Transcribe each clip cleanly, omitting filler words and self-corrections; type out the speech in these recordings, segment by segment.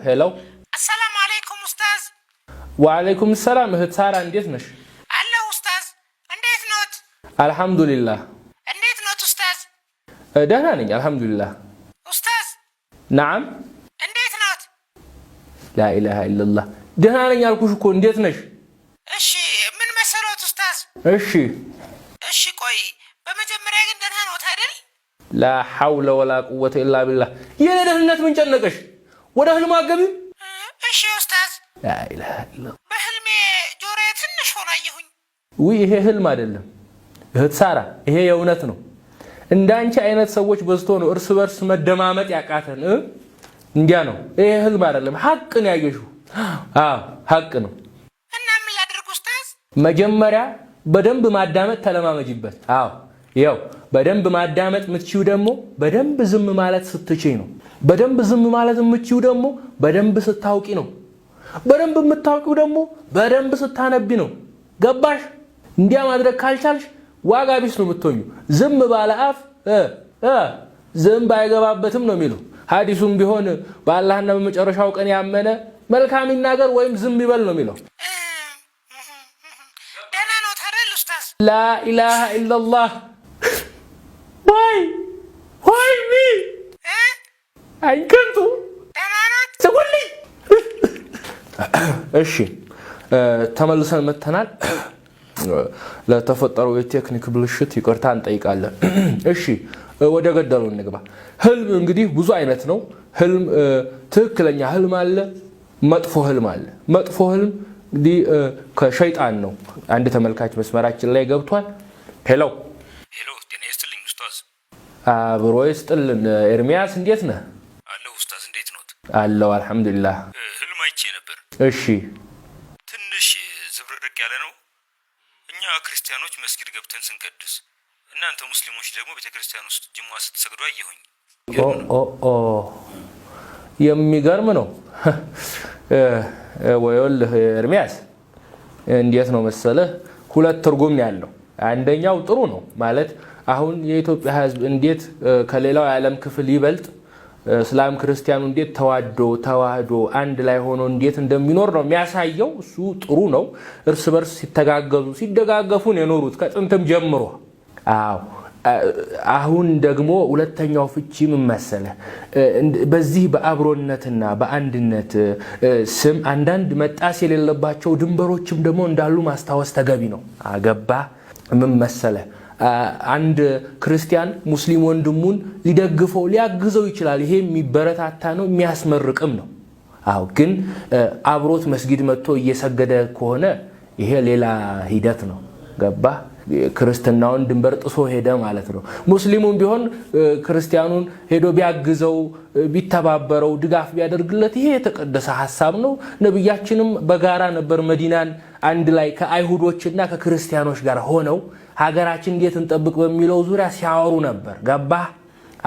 Hello፣ አሰላሙ አለይኩም ኡስታዝ። ወአለይኩም ሰላም እህት ሳራ፣ እንዴት ነሽ? አለሁ ኡስታዝ። እንዴት ኖት? አልሐምዱሊላህ። እንዴት ኖት ኡስታዝ? ደህና ነኝ አልሐምዱሊላህ። ኡስታዝ። نعم። እንዴት ኖት? لا إله إلا الله። ደህና ነኝ አልኩሽ እኮ፣ እንዴት ነሽ? እሺ፣ ምን መሰሎት ኡስታዝ? እሺ። እሺ ቆይ፣ በመጀመሪያ ግን ደህና ኖት አይደል? لا حول ولا قوة إلا بالله። የኔ ደህንነት ምን ጨነቀሽ? ወደ ህልሙ አገቢም። እሺ ኡስታዝ። لا إله إلا الله። በህልሜ ጆሮዬ ትንሽ ሆኖ አየሁኝ። ውይ፣ ይሄ ህልም አይደለም እህት ሳራ፣ ይሄ የእውነት ነው። እንዳንቺ አይነት ሰዎች በዝቶ ነው እርስ በርስ መደማመጥ ያቃተን። እንዲያ ነው። ይሄ ህልም አይደለም፣ ሀቅ ነው ያየሽው። አዎ፣ ሀቅ ነው። እና ምን ላድርግ ኡስታዝ? መጀመሪያ በደንብ ማዳመጥ ተለማመጂበት። አዎ፣ ያው በደንብ ማዳመጥ የምትችይው ደግሞ በደንብ ዝም ማለት ስትችይ ነው። በደንብ ዝም ማለት የምትችይው ደግሞ በደንብ ስታውቂ ነው። በደንብ የምታውቂው ደግሞ በደንብ ስታነቢ ነው። ገባሽ? እንዲያ ማድረግ ካልቻልሽ ዋጋ ቢስ ነው የምትሆኙ። ዝም ባለ አፍ እ እ ዝንብ አይገባበትም ነው የሚለው። ሐዲሱም ቢሆን በአላህና በመጨረሻው ቀን ያመነ መልካም ይናገር ወይም ዝም ይበል ነው የሚለው። ደህና ኖት አይደል ኡስታዝ? لا إله إلا الله። Why, why me? አይንከንቱ። ደህና ኖት? ስጉልኝ። እሺ፣ ተመልሰን መተናል። ለተፈጠረው የቴክኒክ ብልሽት ይቅርታ እንጠይቃለን። እሺ፣ ወደ ገደሉ እንግባ። ህልም እንግዲህ ብዙ አይነት ነው። ህልም ትክክለኛ ህልም አለ፣ መጥፎ ህልም አለ። መጥፎ ህልም እንግዲህ ከሸይጣን ነው። አንድ ተመልካች መስመራችን ላይ ገብቷል። Hello። Hello፣ ጤና ይስጥልኝ ኡስታዝ። አብሮ ይስጥልን። ኤርሚያስ፣ እንዴት ነህ? አለሁ ኡስታዝ፣ እንዴት ኖት? አለው አልሐምዱሊላህ። ህልም አይቼ ነበር። እሺ። ትንሽ ዝብርቅርቅ ያለ ነው። እኛ ክርስቲያኖች መስጊድ ገብተን ስንቀድስ፣ እናንተ ሙስሊሞች ደግሞ ቤተ ክርስቲያን ውስጥ ጅሙዓ ስትሰግዱ አየሁኝ። ኦ ኦ ኦ፣ የሚገርም ነው። ወይልህ ኤርሚያስ፣ እንዴት ነው መሰለህ፣ ሁለት ትርጉም ነው ያለው። አንደኛው ጥሩ ነው፣ ማለት አሁን የኢትዮጵያ ሕዝብ እንዴት ከሌላው የዓለም ክፍል ይበልጥ እስላም ክርስቲያኑ እንዴት ተዋዶ ተዋህዶ አንድ ላይ ሆኖ እንዴት እንደሚኖር ነው የሚያሳየው። እሱ ጥሩ ነው። እርስ በርስ ሲተጋገዙ ሲደጋገፉ ነው የኖሩት ከጥንትም ጀምሮ። አዎ፣ አሁን ደግሞ ሁለተኛው ፍቺ ምን መሰለህ? በዚህ በአብሮነትና በአንድነት ስም አንዳንድ መጣስ የሌለባቸው ድንበሮችም ደግሞ እንዳሉ ማስታወስ ተገቢ ነው። አገባ? ምን መሰለህ፣ አንድ ክርስቲያን ሙስሊም ወንድሙን ሊደግፈው ሊያግዘው ይችላል። ይሄ የሚበረታታ ነው፣ የሚያስመርቅም ነው። አዎ፣ ግን አብሮት መስጊድ መጥቶ እየሰገደ ከሆነ ይሄ ሌላ ሂደት ነው። ገባ? ክርስትናውን ድንበር ጥሶ ሄደ ማለት ነው። ሙስሊሙም ቢሆን ክርስቲያኑን ሄዶ ቢያግዘው፣ ቢተባበረው፣ ድጋፍ ቢያደርግለት ይሄ የተቀደሰ ሀሳብ ነው። ነቢያችንም በጋራ ነበር መዲናን አንድ ላይ ከአይሁዶችና ከክርስቲያኖች ጋር ሆነው ሀገራችን እንዴት እንጠብቅ በሚለው ዙሪያ ሲያወሩ ነበር። ገባህ?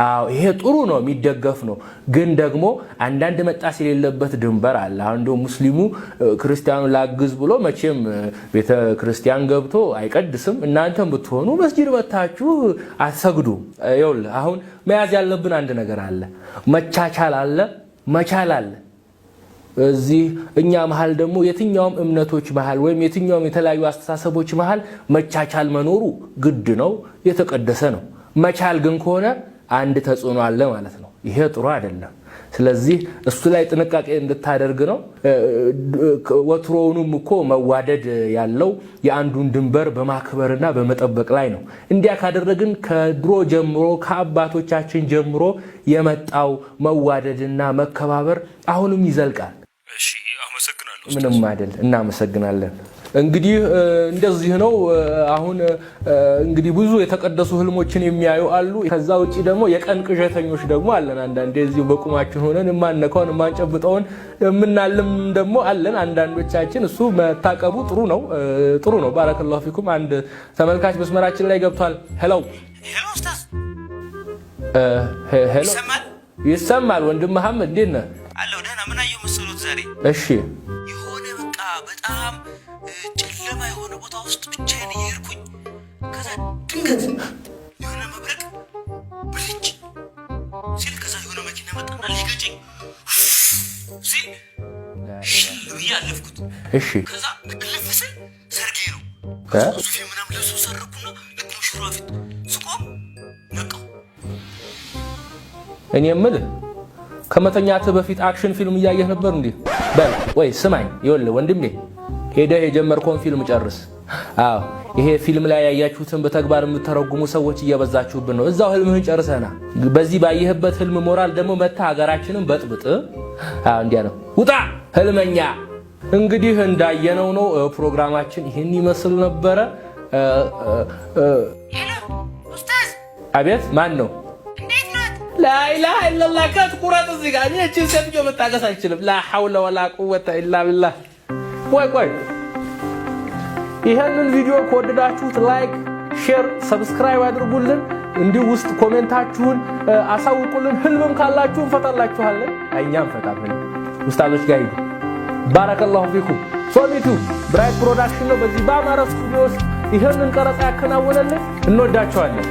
አዎ፣ ይሄ ጥሩ ነው፣ የሚደገፍ ነው። ግን ደግሞ አንዳንድ መጣስ የሌለበት ድንበር አለ። አሁን እንደው ሙስሊሙ ክርስቲያኑ ላግዝ ብሎ መቼም ቤተ ክርስቲያን ገብቶ አይቀድስም። እናንተም ብትሆኑ መስጂድ መታችሁ አትሰግዱ። ይኸውልህ፣ አሁን መያዝ ያለብን አንድ ነገር አለ። መቻቻል አለ፣ መቻል አለ። እዚህ እኛ መሀል ደግሞ የትኛውም እምነቶች መሀል ወይም የትኛውም የተለያዩ አስተሳሰቦች መሀል መቻቻል መኖሩ ግድ ነው፣ የተቀደሰ ነው። መቻል ግን ከሆነ አንድ ተጽዕኖ አለ ማለት ነው። ይሄ ጥሩ አይደለም። ስለዚህ እሱ ላይ ጥንቃቄ እንድታደርግ ነው። ወትሮውኑም እኮ መዋደድ ያለው የአንዱን ድንበር በማክበርና በመጠበቅ ላይ ነው። እንዲያ ካደረግን ከድሮ ጀምሮ ከአባቶቻችን ጀምሮ የመጣው መዋደድና መከባበር አሁንም ይዘልቃል። እሺ፣ አመሰግናለሁ። ምንም አይደል። እናመሰግናለን። እንግዲህ እንደዚህ ነው። አሁን እንግዲህ ብዙ የተቀደሱ ህልሞችን የሚያዩ አሉ። ከዛ ውጭ ደግሞ የቀን ቅዠተኞች ደግሞ አለን። አንዳንዴ እዚሁ በቁማችን ሆነን የማንነካውን የማንጨብጠውን የምናልም ደግሞ አለን አንዳንዶቻችን። እሱ መታቀቡ ጥሩ ነው፣ ጥሩ ነው። بارك الله فيكم። አንድ ተመልካች መስመራችን ላይ ገብቷል። Hello። Hello ኡስታዝ። Hello። ይሰማል? ይሰማል። ወንድም መሐመድ፣ እንዴት ነህ? አለሁ ደህና። ምን አየሁ መሰሎት ዛሬ? እሺ። የሆነ በቃ በጣም ጨለማ የሆነ ቦታ ውስጥ ብቻዬን እየሄድኩኝ ከዛ ድንገት የሆነ መብረቅ ብልጭ ሲል ከዛ የሆነ መኪና መጣና ሊገጨኝ ሲል ሲል ሽል ብዬ አለፍኩት። ከዛ እልፍ ስል ሰርጌ ነው። ሱፌ ምናምን ለብሶ ሰረኩና ልክ ሙሽራ ፊት ስቆም ነቃሁ። እኔ የምልህ ከመተኛትህ በፊት action ፊልም እያየህ ነበር እንዴ? በል ወይ ስማኝ፣ ይኸውልህ ወንድሜ፣ ሄደህ የጀመርከውን ፊልም ጨርስ። አዎ፣ ይሄ ፊልም ላይ ያያችሁትን በተግባር የምተረጉሙ ሰዎች እየበዛችሁብን ነው። እዛው ህልምህን ጨርሰና በዚህ ባየህበት ህልም ሞራል ደግሞ መታ ሀገራችንን በጥብጥ። አዎ፣ እንዲያ ነው። ውጣ ህልመኛ። እንግዲህ እንዳየነው ነው፣ ፕሮግራማችን ይህን ይመስል ነበረ። Hello ኡስታዝ። አቤት፣ ማን ነው? እንዴት ኖት? لا إله إلا الله። Cut፣ ቁረጥ እዚህ ጋር። እኔ እችን ሴትዮ መታገስ አልችልም። لا حول ولا قوة إلا بالله። ቆይ ቆይ፣ ይህንን ቪዲዮ ከወደዳችሁት like፣ share፣ subscribe አድርጉልን። እንዲሁ ውስጥ comment ኣችሁን አሳውቁልን። ህልምም ካላችሁ እንፈታላችኋለን። እኛ እንፈታም፣ ኡስታዞች ጋር ሂዱ። بارك الله فيكم። ሶሚቱ ብራይት ፕሮዳክሽን ነው በዚህ በአማረ ስቱዲዮ ውስጥ ይህንን ቀረጻ ያከናወነልን። እንወዳችኋለን።